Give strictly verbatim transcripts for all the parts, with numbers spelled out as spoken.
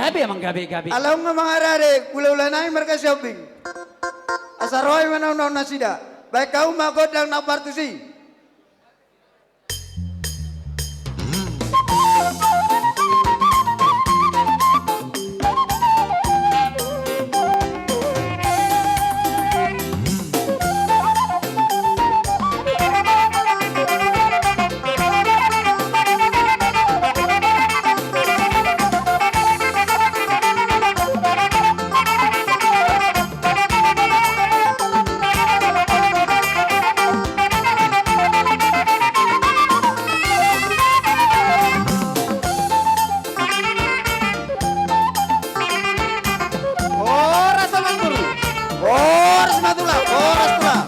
Gabe amang, gabe, gabe. Alai nunga mangarade hulahula nami marga Sihombing. Asa ro hami manaunnaun nasida. Baen hamu ma gondang na partusi. Horas ma tulang, horas ma tulang, horas tulang.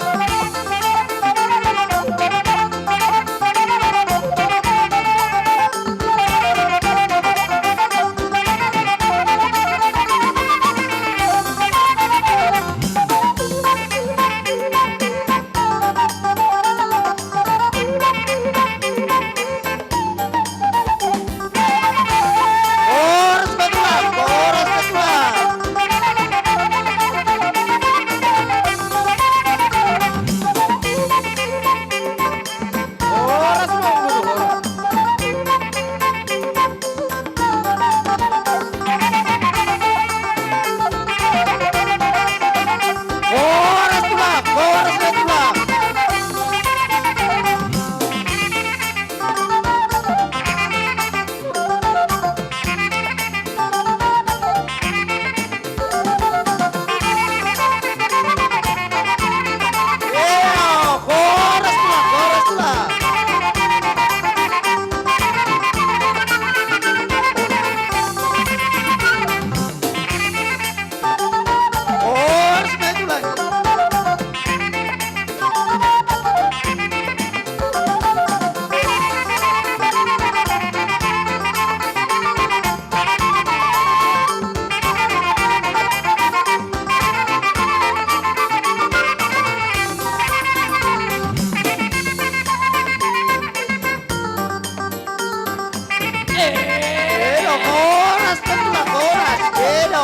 Edo, horas, betul, horas, edo.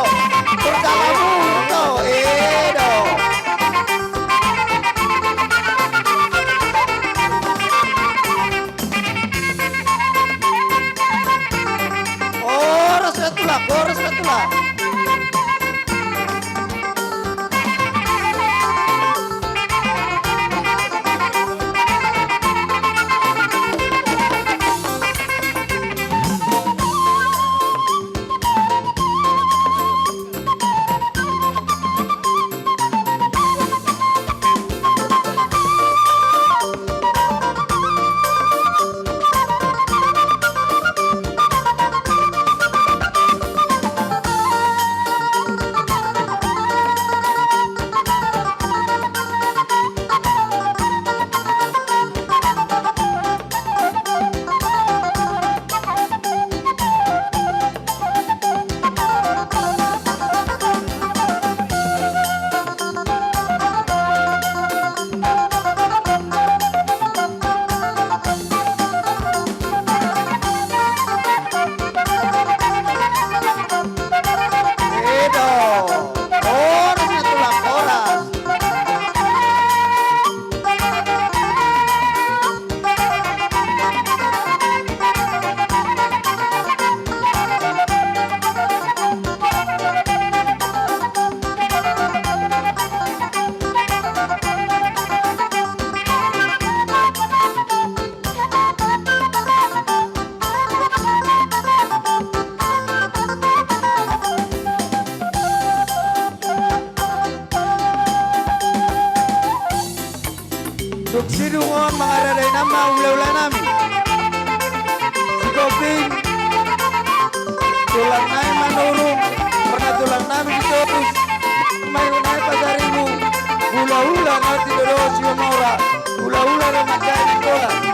Berjalan muto, edo. Horas, betul, horas, betul. Dung sidung on mangaradai nama hulahula nami. Sihombing, tulang nami Manurung, pernah tulang nami di Topus, mai nai Pasaribu, hulahula nami di Dodo Siomora, hulahula nami di Topus.